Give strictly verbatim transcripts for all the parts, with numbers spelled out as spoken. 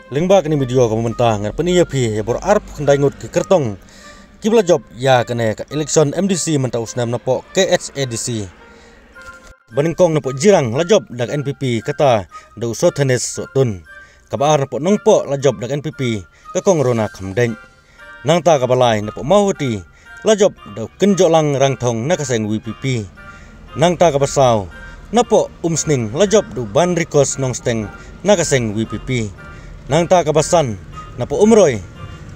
Lyngba kane video kaba mynta ngan pyni ïa phi ïa baroh arphew khyndai ngut ki kyrtong kiba la jop ïa kane ka election M D C mynta u snem napoh K H A D C. Ba nyngkong napoh Jirang la jop da ka N P P kata da u Sothanes Sohtun. Kaba ar napoh Nongpoh la jop da ka N P P ka Kong Rona Khamdeiñ. Nangta kaba lai napoh Mawhati la jop da u Kynjohlang Rangthong na ka seng V P P. Nangta kaba saw napoh Umsning la jop da u Banrikos Nongsteng na ka seng V P P. Nangta kaba san napoh Umroi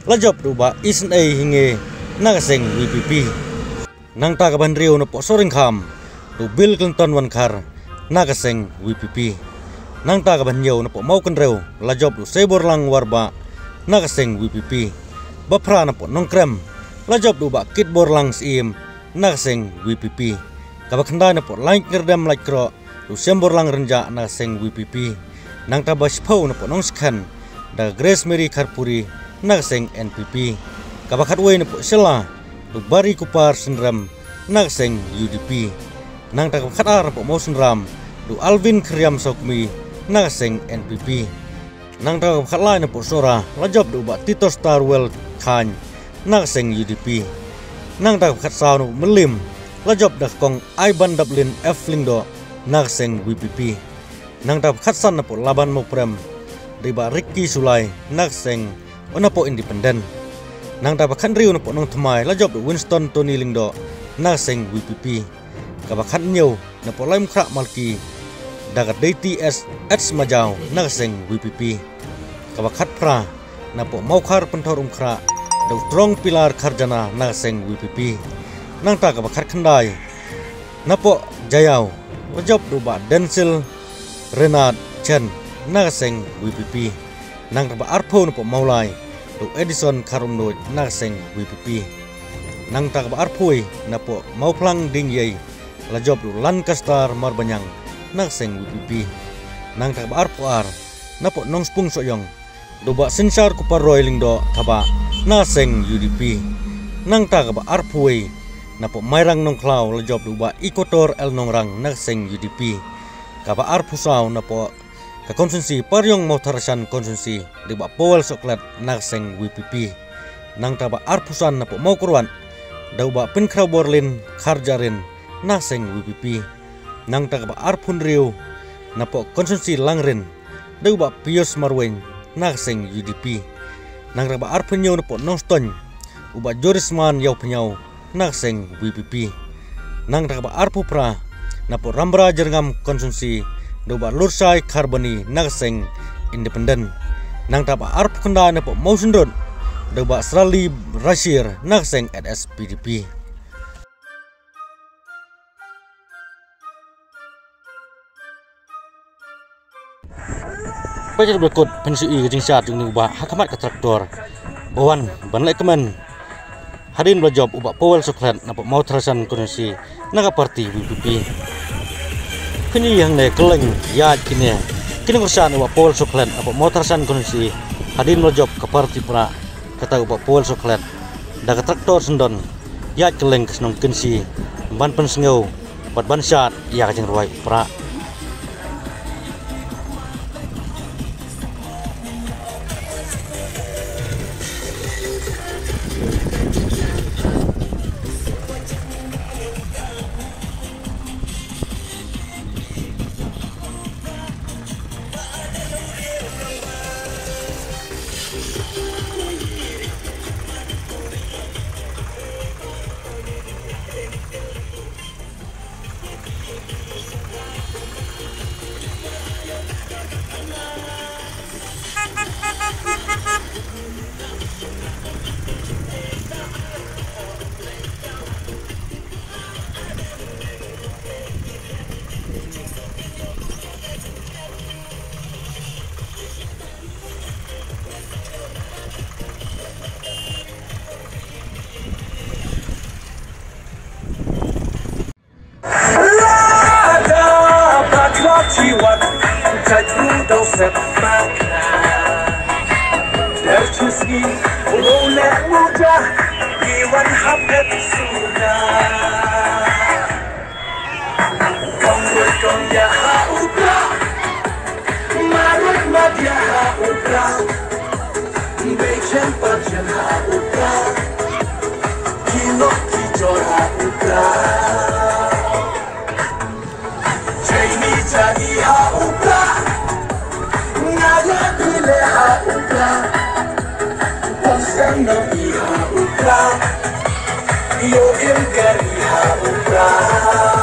la jop da u Bah Isynei Hinge na ka seng V P P. Nangta kaba hynriew napoh Sohryngkham da u Bill Clinton Wankhar na ka seng V P P. Nangta kaba hynñiew napoh Mawkynrew la jop da u Seiborlang Warbah na ka seng V P P. Ba phra napoh Nongkrem la jop da u Bah Kitborlang Syiem na ka seng V P P. Kaba khyndai napoh Laitkngirdem Laitkroh da u Seiborlang Rynjah na ka seng V P P. Nangta ba shiphew napoh Nongskhen da ka Grace Mary Kharpuri na ka seng N P P. Kaba khatwei napoh Shella da u Barikupar Synrem na ka seng U D P. Nangta kaba khatar napoh Mawsynram da u Alvin Khyriam Sawkmie na ka seng N P P. Nangta kaba khatlai napoh Sohra la jop da u Bah Titosstarwell Chyne na ka seng U D P. Nangta kaba khatsaw napoh Mylliem la jop da ka Kong Aibandaplin F Lyngdoh na ka seng V P P. Nangta kaba khatsan napoh Laban Mawprem da i Bah Ricky Shullai na ka seng, o, napoh Independent. Nangta kaba khathynriew napoh Nongthymmai la jop da u Winston Tony Lyngdoh na ka seng V P P. Kaba khathynñiew napoh Laitumkhrah Malki da ka Deiti S H Majaw na ka seng V P P. Kaba khatphra napoh Mawkhar Pynthorumkhrah da u Trongpilar Kharjana na ka seng V P P. Nangta kaba khatkhyndai napoh Jaïaw la jop da u Bah Denzil Renard Chen na ka seng V P P. Nangta kaba arphew napoh Mawlai da u Edison Kharumnuid na ka seng V P P. Nangta kaba arphew wei napoh Mawphlang Diengiei la jop da u Lancaster Marbaniang na ka seng V P P. Nangta kaba arphew ar napoh Nongspung Sohiong da u Bah Synshar Kupar Roy Lyngdoh Thabah na ka seng U D P. Nangta kaba arphew wei napoh Mairang Nongkhlaw la jop da u Bah Ikotor L Nongrang na ka seng U D P. Kaba arphew saw napoh ka konstituensi Pariong Mawthadraishan konstituensi da u Bah Powell Sohkhlet na ka seng V P P. Nangta kaba arphew san napoh Mawkyrwat da u Bah Pynkhraw Borlin Kharjahrin na ka seng V P P. Nangta kaba arphew hynriew napoh konstituensi Langrin da u Bah Pius Marwein na ka seng U D P. Nangta kaba arphew hynñiew napoh Nongstoiñ u Bah Jorisman Ïawphniaw na ka seng V P P. Nangta kaba arphew phra napoh Rambra Jyrngam konstituensi da u Bah Lurshai Kharbani na ka seng Independent. Nangta kaba arphew khyndai napoh Mawshynrut da u Bah Srali Rashir na ka seng H S P D P. Peit ïa kaba kut, phin shu i ka jingshad jong une u bah ha khmat ka tractor ba wan ban leh kmen hadien ba la jop u Bah Powell Sohkhlet napoh Mawthadraishan konstituensi na ka party V P P. Phin i hangne kylleng ïaid kine ki nongkyrshan u Bah Powell Sohkhlet napoh Mawthadraishan konstituensi hadien ba la jop ka party Prah, kata u Bah Powell Sohkhlet, da ka tractor syndon ïaid kylleng ka shnong Kynshi ban pynsngew bad ban shad ïa ka jingrwai u Prah. Ka i ha u Prah. Nga ïa phi leh ha u Prah. Pom seng nong i ha u Prah. Ïoh im ka ri ha u Prah.